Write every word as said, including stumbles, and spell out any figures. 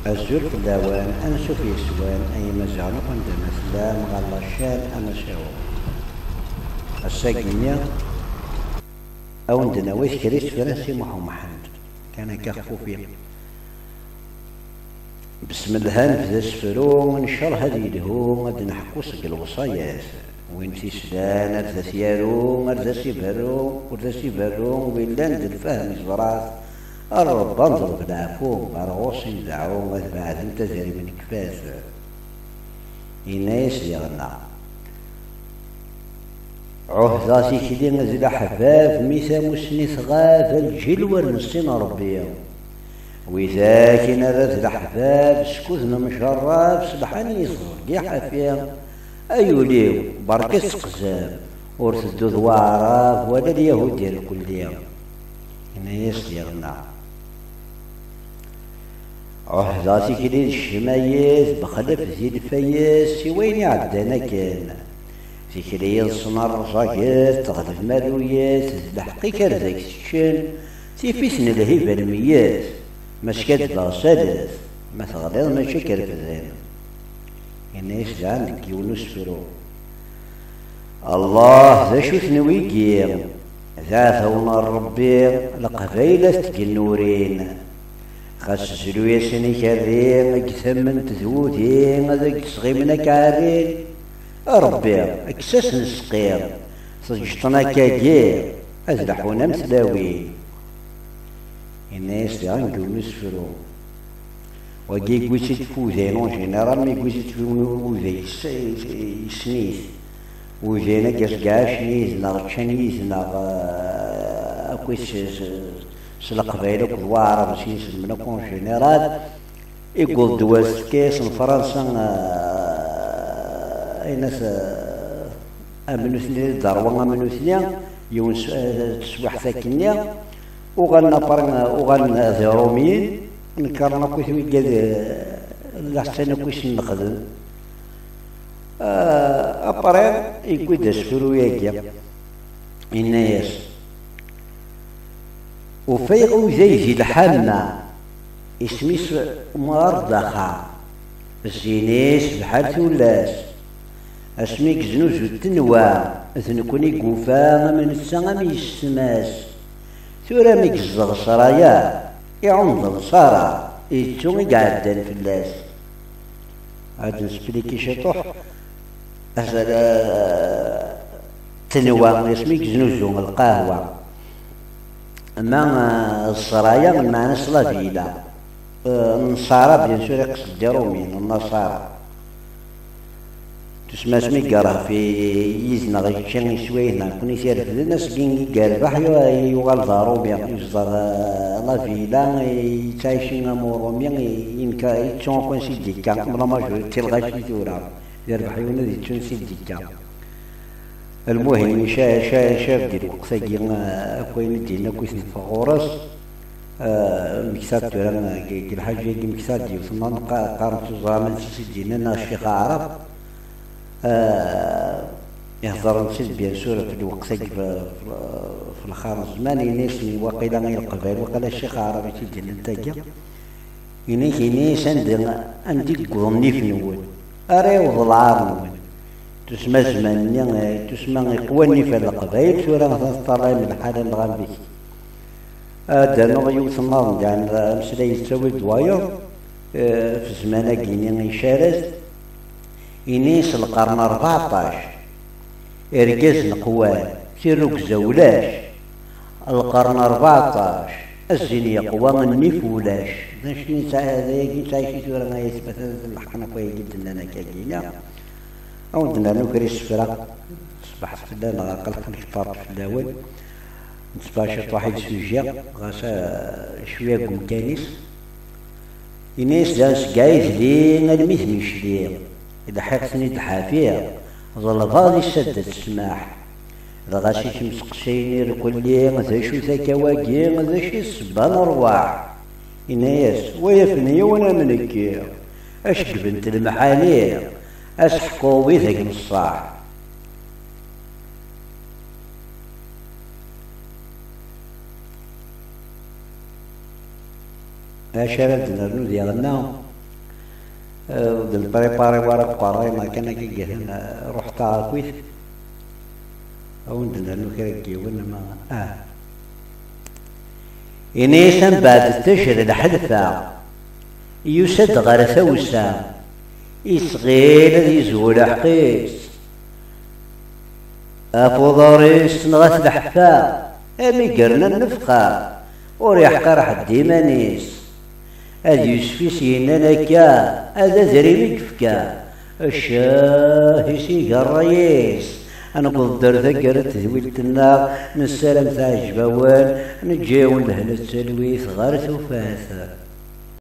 Azul fell-awen, ansuf yes-wen, ay imaziɣen akk anda ma tellam, ɣer la chaîne Amacahu. Ass-agi-nni, a wen-d-nawi kra isefra n Si Muḥ Umḥend, kan akka xfufi. Besmellah, ad nefd asefru, ncalleh ad yelhu, ad d-neḥku seg lewṣayat. Win t-islan, ar d as-yaru, ar d as-iberru, ur d as-iberru, win llan d lfahem yeẓra-t, a Ṛebbi ad neḍleb leɛfu, ar ɣur-s i ndeɛɛu, ad beɛden tazrem nekfa-t. Yenna-yas diɣenna: Ɛuhdeɣ tikli d leḥbab, mi tamusni tɣab, a lǧil wer nessin Ṛebbi. Widak i nerra d leḥbab, skud nemjerrab, s lḥan yeẓẓeg iḥafi. Ay ul-iw, berka aseqzam, ur tedduḍ waɛrab, wala lyahudi irkelli. Yenna-yas diɣenna: Ɛuhdeɣ tikli d ccmayet, bexlef di lfayes, i wayen iɛeddan akken. Tikli yeḍsen rẓaget, teɣleb maruyet, d lḥeqq-ik ar deg teččen, tif-it n lhiba lmeyyet, ma skaddbeɣ salet, ma teɣliḍ mačči ad k-refden. Yenna-yas daɣen deg yiwen usefru: Allah, d acu-ten wigi? D aɛdawen n Ṛebbi, Leqbayel ad t-gennurin. Xas zlu-yasen ikerri, deg tamment d wudi, ad ak-d-sɣimen ad k-ɛerrin. A Ṛebbi, kkes-asen sqi, teǧǧeḍ-ten akkagi, ad leḥḥun am tlawin. Yenna-yas diɣen deg yiwen usefru: Wagi yewwi-tt-id f uday en général, mi yewwi-tt-id f uday yes-, yessen-it. Uday-agi asegɛacen yid-neɣ, ččan yid-neɣ, eh, akk s, s, s Leqbayel akked Waɛrab, s yiselmen akk en général. Yewweḍ-d wass, tefka-yasen Fransa, eh, ayen as, eh, am nutni, d ṛṛwa am nutni, yiwen s, eh, teswiḥt akkenni, uɣalen après, uɣalen d Iṛumyen, nekren akk wigad, eh, leḥsan akk i sen-nexdem. Eh, après, yewwi-d asefru-agi, yenna-yas: Ufayeɣ uday di lḥamma, isem-is Murdaxa, zzin-is bḥal tullas. Asmi yeznuzu ttenwa, d nekkni i yufa am netta am yessetma-s. Tura mi yezdeɣ sraya, iɛum d lṣara, yettu i iɛeddan fell-as. Ad nespliki ciṭuḥ. Azal, eh, ttenwa, asmi yeznuzu lqahwa. Ma, eh, ṣṣraya, lmeɛna-s la villa. Eh, Nṣara, bien sûr, iqsed d Iṛumyen, Nnaṣara. Tusma asmi yerbeḥ yid-neɣ, yečča iswa-yid-neɣ, nekkni i t-irefden, asmi i yerbeḥ, yu-, yuɣal d Aṛumi, yezdeɣ, eh, la villa, yettɛici am Uṛumi, yenka, yettu akk ansi d-yekka, comme la majorité n lɣaci tura, yerbeḥ yiwen ad yettu ansi d-yekka. Lmuhim, ica-, ica-, icab di lweqt-agi, eh, akk ayen i d-yenna akk i t-neffeɣ ɣur-s. Eh, mmekta-d tura, eh, deg, deg lḥaǧa-agi, mmekta-d yiwet n qa-, qqaren-tt uẓram, ansi i d-yenna neɣ Ccix Aɛrab. Eh, ihḍer netta, bien sûr, f lweqt-agi, f, f, f lxar n zzman, yenna-yasen waqila i Leqbayel, waqila Ccix Aɛrab i tt-id-yennan tagi. Yenna-k, yenna-yas anda, anda i yewweḍ nnif-nwen, ara yaweḍ lɛar-nwen. Tusma zzman-nni, eh, tusma iqwa nnif n Leqbayel, tura atan teṭṭalayem lḥala n lɣambik. Ad d-rnuɣ yiwet nniḍen, daɣen ameslay yettawi-d wayeḍ, eh, f zzman-agi-nni icaraz, ini s lqern rbeɛṭac, irgazen qwan, tirrugza ulac. Lqern rbeɛṭac, a zzin yeqwa nnif ulac. D acu i nesɛa, d ayagi nettɛici tura, ay atmaten, ad leḥqen akk ayagi d-nnan akkagi-nni. Ad wen-d-nernu kra isefra, ṣbeḥ fell-aneɣ, aql-aɣ nekter fell-awen. Nettbac ciṭuḥ i le sujet, ɣas, ah, cwiya deg umkan-is. Ini-as daɣen seg Ɛidli almi d Micli, lḥiɣ-ten-id ḥafi, ḍelbeɣ di sadda ssmaḥ. Dɣa si kemm seqsayen irkelli, d acu-t akka wagi, d acu i d ssebba n rrwaḥ? Ini-as, wa yafen yiwen am nekki, aceggeb n lemḥani, aseḥku widak n ṣṣeḥ. Acu ara d-nernu diɣenna? Ur d-nepripari wara deg uqerray, ma kan akka igihen, ruḥ taɣakit. Awen-d-nernu kra n yiwen, ma, ah. Ini-as, mbeɛd ttejr lḥelfa, yusa-d ɣer tawsa, isɣil ad yezwu leḥq-is. Ɣef uḍar-is neɣ at leḥfa, am igerna nnefqa, ur iḥqir ḥedd iman-is. Ad Yusef i s-yennan akka, ad adrim i yefka, ccah-is iga ṛṛay-is. Ad newweḍ-d ar taggara n tedwilt-nneɣ, nessaram teɛjeb-awen, neǧǧa-yawen lehna d talwit ɣer tufat.